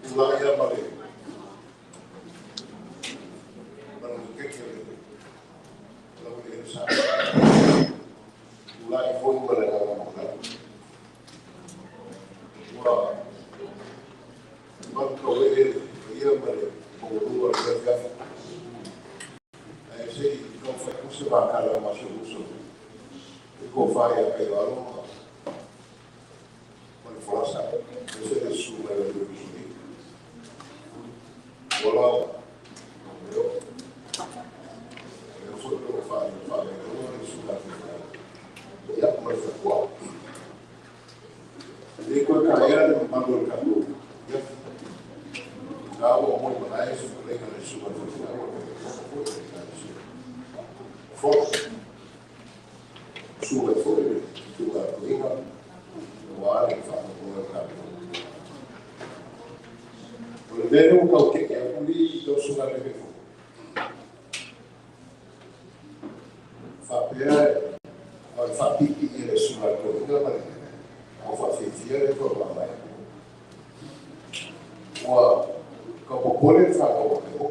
Tulaga ma le malukeke o le lau le sa. Tulaga foi ma le agaga maualalo. Ua malukauee le paia ma le maualuga o le afiafi. Ae se i taumafai atu se makala ma si ou uso i tofa ia Kaialo ma le folasa, aemaise le susu mai o le Usuli. Ua lava, leo, leo foi o lo o faamailoa le susuga ia ma le faletua. E le toe taea le mamalu o le tatou afiafi. Na ua moi malae se fetalaiga a le susuga i le faifeau o le foi o le Ekalesia. Fono. Susu mai foi le susuga a toeaina aua le faamoemoe o le tatou. O le mea lea ua tau tee atu li lau susuga i le Taitaifono. Faapea o le faapiipii e le susuga i le toeaina ma le au faafiafia le toe. Ua tau popole le fanau a Kaio.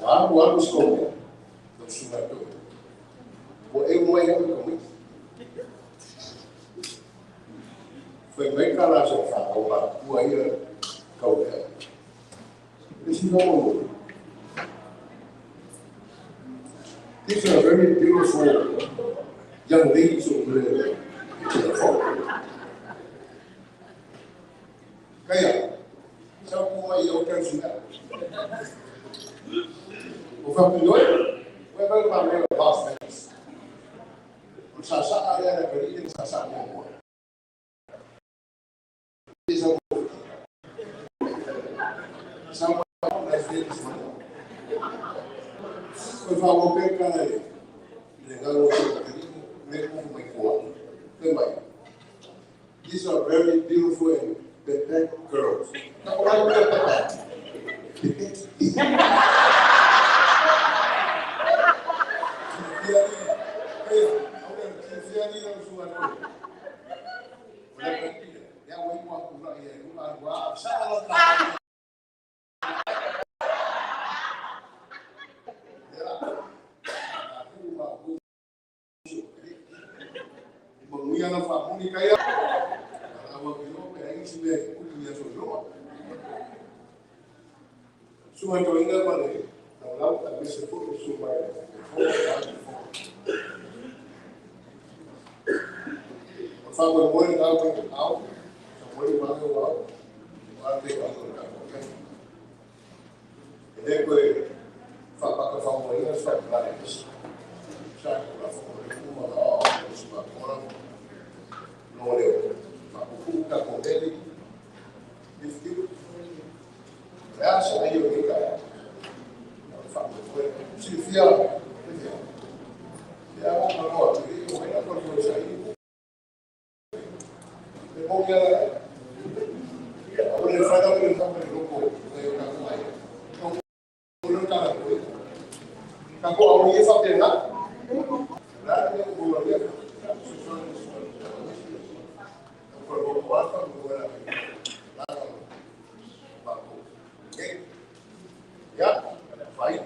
Ua alu alu si mea, lau susuga i le toeaina. Ua eu mai au i tamaiti. Fai mai ka la sa fanau matutua ia tau lea. Le si faamoemoe. These are very beautiful young ladies over there to the front. Kaya, sa ko mai au tau sina. O whapinoi, ua vai ma mea o Las Vegas. O sa sa a lea na kari le sa sa mua mua. Sa mua. Sa mua Las Vegas mai. Ko wha pe ka le le ngā o te kari me ko mai koa. Te mai. These are very beautiful and pepet girls. Na ko lai pepet. Pepet. Sunga toinga ma le laulau a mese foi le susu mai le fo. O faamoemoe lena mai ao, sa moe male o ao, o a te au o le tatou ai. E le koe faapaka faamoeina se faapulale isi. Sa ko la fo le kuma la o le suka kora. No leo. Faapupu ka ko meli. Ifti. Le a sa ai o le ka. Faamoemoe. Silafia, le ia o ma loa, te o mai na ko sa i. Le mo kia la. O le whaida o le whama le loko o ka mai. O le tala koe. Ka ko au i e whapena. La le o le se so le so. Ko lo ko alfa ko la. La ba ko. Okay. Ya, vai.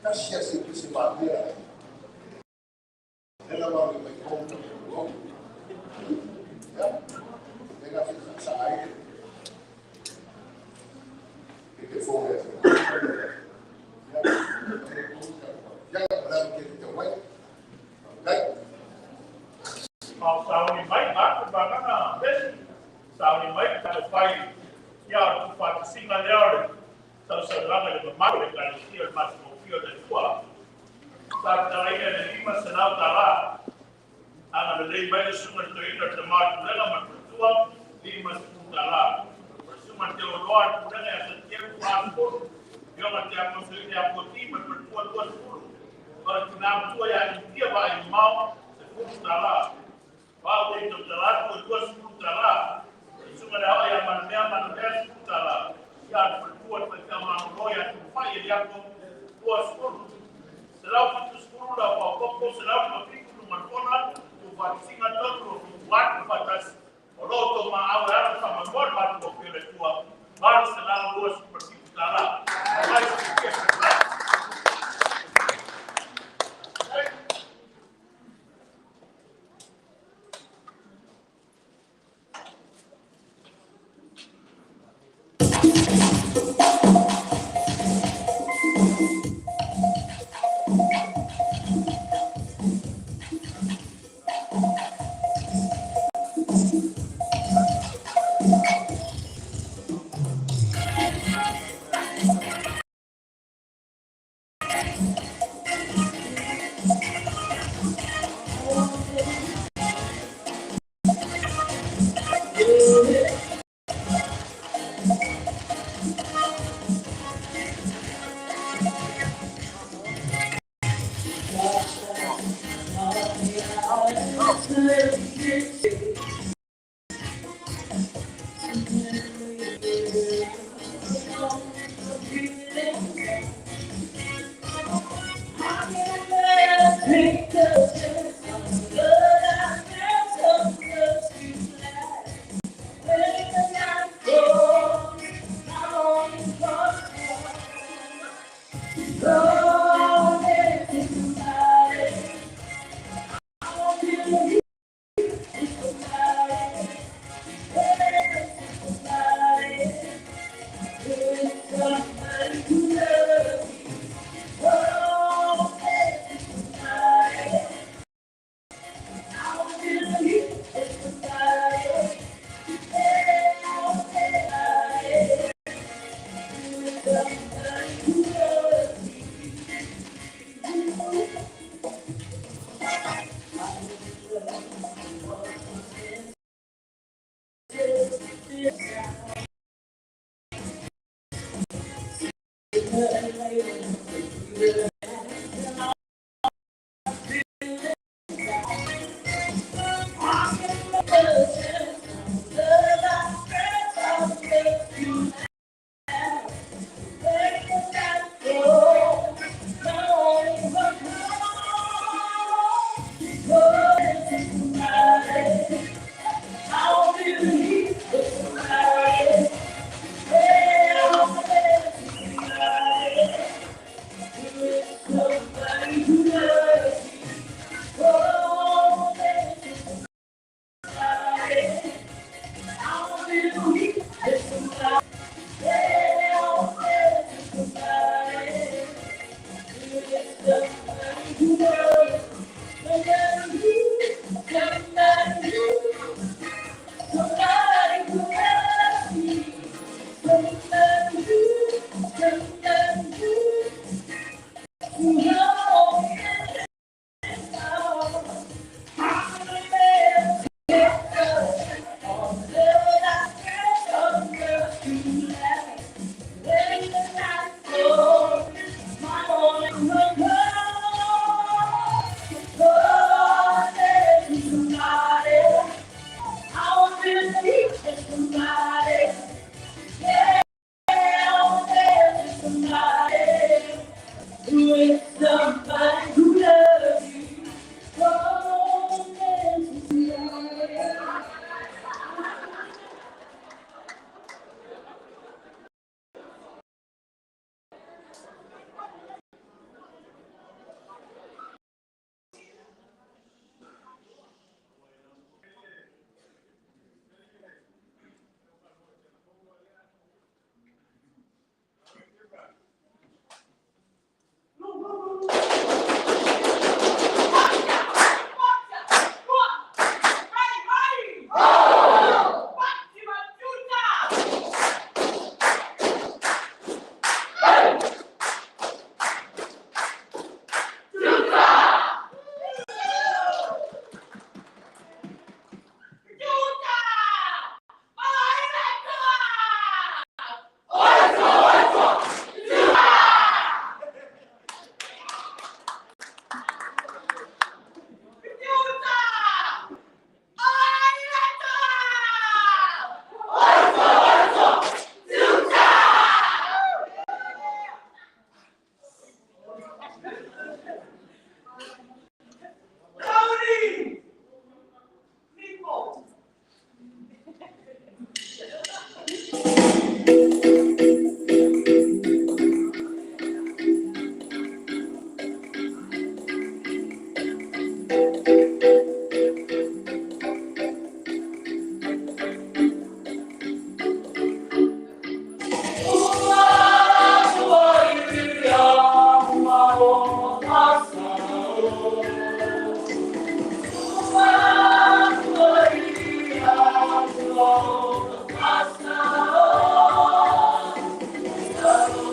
Kasi se se ma mea. Ela ma mai ko ko. Ya. Mega sa ai. Ke fo ya. Ya, la ke te wai. Okay. Au sauni mai ma ku bangana besi sauni mai ka fai ia ku fa singa le ore sa sa langa le ma le ka si o ma mo fio de tua sa ta ina le lima sa na ta la ana le lei mai sunga to ina te ma ku le ma tua lima su ta la suma te o loa ku le sa te ku a ko yo ma te a ko se te a ko ti ma tua tua su pa tu na tua ya ni tia va i mau se fu ta la Pau e to tala ko tua su tala. Sunga le hawa ya manamea manamea su tala. Ya tua te ka ma lo ya tu fa ya ko tua su. Selau fitu sukuru la pa popo selau ma fitu no markona tu Tufatisiga tonu atu faatasi o loo tomaau e ala faamoemoe le matagofie o le Atua $829. Mai silafia. No. Thank you.